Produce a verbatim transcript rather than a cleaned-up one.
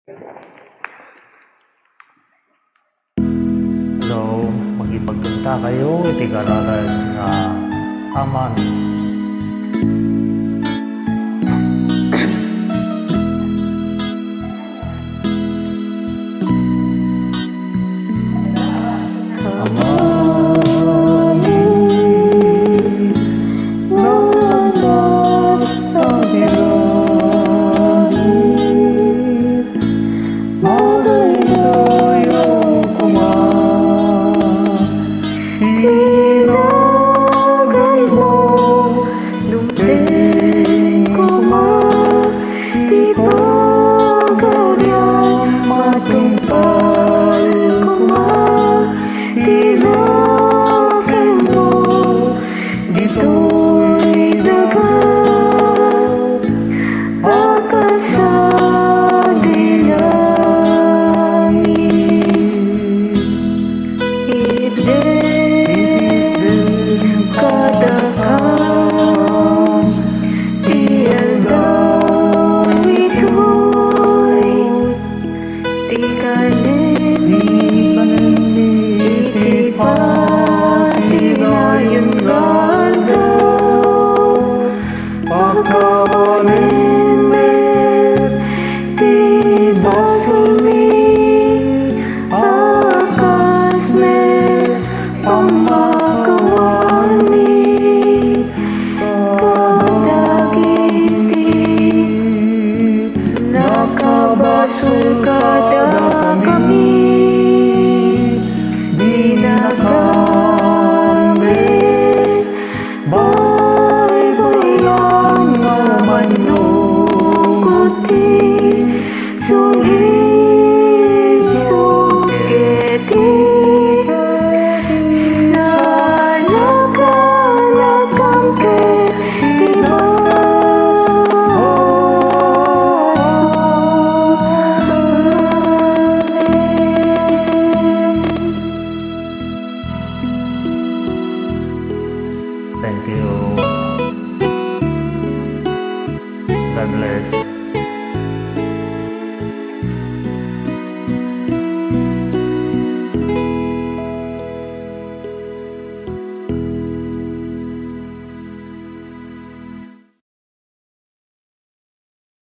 Hello, makipagkantakayo iti kararag nga Aman. Aman, nagpas sa langit, madaydayaw koma ti naganmo, dumteng koma ti Pagarian, matungpal koma ti naganmo, ditoy daga a kas sadi langit. Itdem kadakam ti aldaw itoy, ti kanen mi iti patinayon nga aldaw. Pakabanen met ti basolmi a kas met pammakawanmi kadagiti nakabasol kadakami. Dinakami baybay-an nga mannukot ti sulisog ket ti sanakanakam ket ti basolmi. Thank you. God bless.